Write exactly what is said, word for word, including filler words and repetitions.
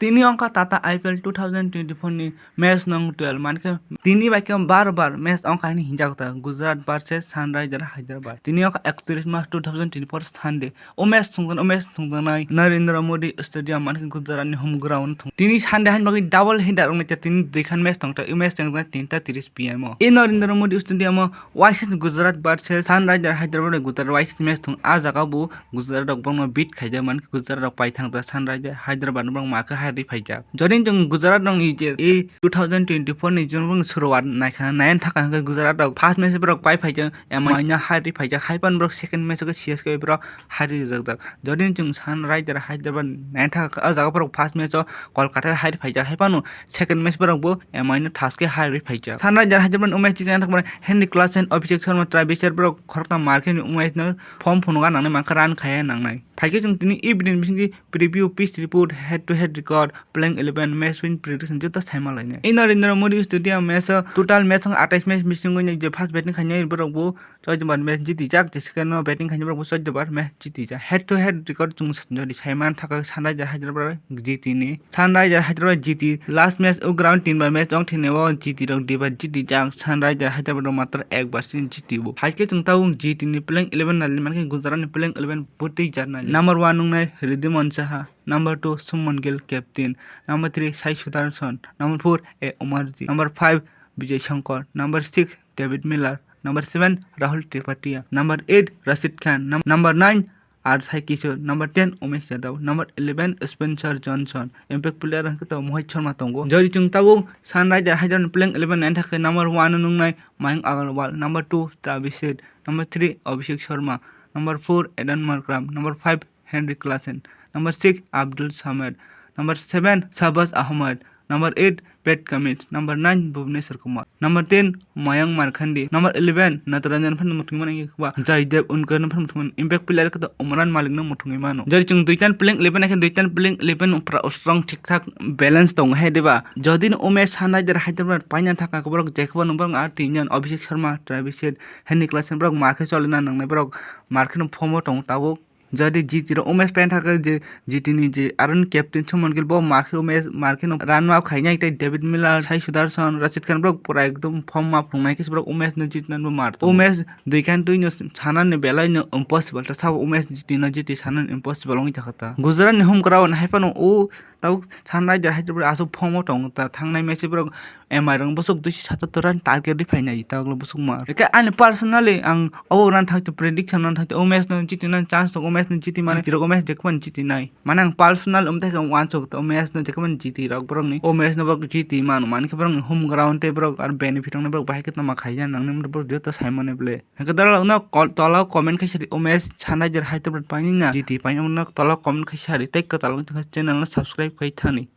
Tini wngkha Tata I P L two thousand twenty-four ni match nong twelve, mankhe tini bai khe bar bar match wngkha hwnwi hinjak ta, Gujarat versus Sunrisers Hyderabad. Tini wngkha ekatris March two thousand twenty-four Sunday. O match thwngjaknai, o match thwngjaknai Narendra Modi Stadium, mankhe Gujarat ni home ground thwng. Tini Sunday haino bagwi double header wngnaikha, tini duikhan match thwngkha, o match thwngjaknai tinta tris P M o. E Narendra Modi Stadium o waisa Gujarat versus Sunrisers Hyderabad, Gujarat waisa match thwng. A jaga bo Gujarat rok bangma beat khaijak, mankhe Gujarat rok paithang ta Sunrisers Hyderabad no bangma khe hai rwi phaijak. Jodi chwng Gujarat rok ni je e two thousand twenty-four ni June bung suruwar naikha, nayan thaka hwnkhe Gujarat rok first match borok pai phaijak, M I no hai rwi phaijak, hai phano borok second match o khe C S K borok hai rwi rwjakjak. Jodi chwng Sunrisers Hyderabad nayan thaka, o jaga borok first match o Kolkata hai rwi phaijak, hai phano second match borok bo M I no thaske hai rwi phaijak. Sunrisers Hyderabad o match chini thangmani Henry Klaasen, Abhishek Sharma, Travis Head borok khoroktham markhe o match no form phunukna nangnai, mankhe run khaiya nangnai. Phaikhe chwng tini evening bisingtwi preview, pitch report, head to head record, playing eleven, match win prediction joto saima lainai. E Narendra Modi Stadium match o total match wng atais match bisingo je first batting khainai borok bo choi bar match jitijak, je second o batting khainai borok bo choi bar match jitijak. Head to head record chwng jodi saimani thaka Sunrisers Hyderabad jitini. Sunrisers Hyderabad jiti, last match o ground tin bar match wng thini o jiti rok dibar jitijak, Sunrisers Hyderabad rok matro ek bar sin jiti o. Haikhe chwng tabuk jiti ni playing eleven nali mankhe Gujarat ni playing eleven bwtwi jar nali. Number one wngnai Riddhiman Saha, number two Shubman Gill captain, number three Sai Sudarshan, number four A Umarji, number five Vijay Shankar, number six David Miller, number seven Rahul Tripathi, number eight Rashid Khan, num-, number nine R Sai Kishore, number ten Umesh Yadav, number eleven Spencer Johnson. Impact player hwnkhe to Mohit Sharma tongo. Jodi chwng tabuk Sunrisers Hyderabad playing eleven nai thaka number one o wngnai Mayank Agarwal, number two Travis Head, number three Abhishek Sharma, number four Aiden Markram, number five Henry Klaasen, number six Abdul Samad, number seven Shahbaz Ahmed, number eight Pat Cummins, number nine Bhuvneshwar Kumar, number ten Mayank Markandya, number eleven Natarajan phano muthungmani ba Jaydev Unkar phano muthungmani. Impact player khe to Umran Malik no muthungwi mano. Jodi chwng duitan playing eleven naikhe duitan playing eleven pra-, strong thik thak balance tongo hai diba. Jodi no o match Sunrisers Hyderabad paina thaka borok jekhebo nung borok a tinjon Abhishek Sharma, Travis Head, Henry Klaasen borok markhe cholina nangnai borok markhe no form o tongo tabuk. Jodi G T rok o match paina thaka je G T ni je aro ni captain Shubman Gill bo markhe o match markhe no run ma khainai tei David Miller, Sai Sudarshan, Rashid Khan borok pura ekdom form ma phunuknai khe borok o match no jitnani bo mar tongo. O match duikhan twi no sanani belai no impossible ta sabo o match jiti na jiti sanani impossible wngwi thaka ta. Gujarat ni home ground hai phano o tabuk Sunrisers Hyderabad aswk form o tongo ta, thangnai match borok M I rok bwswk duiso satattor run target rwi phainai tabukle bwswk ma. Hwnkhe ani personally ang obo run thangte prediction run thangte o match no jitinani chance tongo, o match no jiti mani, jitirok o match jekhmani jitinai. Mane ang personal wngthaikhe ang uansuk o match no jekhmani jitirok borokni, o match no borok jiti mano, mankhe borokni home ground tei borok aro benefit wngnai borok bahai khe tongma khaina nangnai borok joto saimani ble. Hwnkhe dalal no kol-, tola o comment khaisa ri, o match Sunrisers Hyderabad painai na jiti painai wngno tola o comment khaisa ri tei kwtal wngtongkha channel no subscribe khai thani.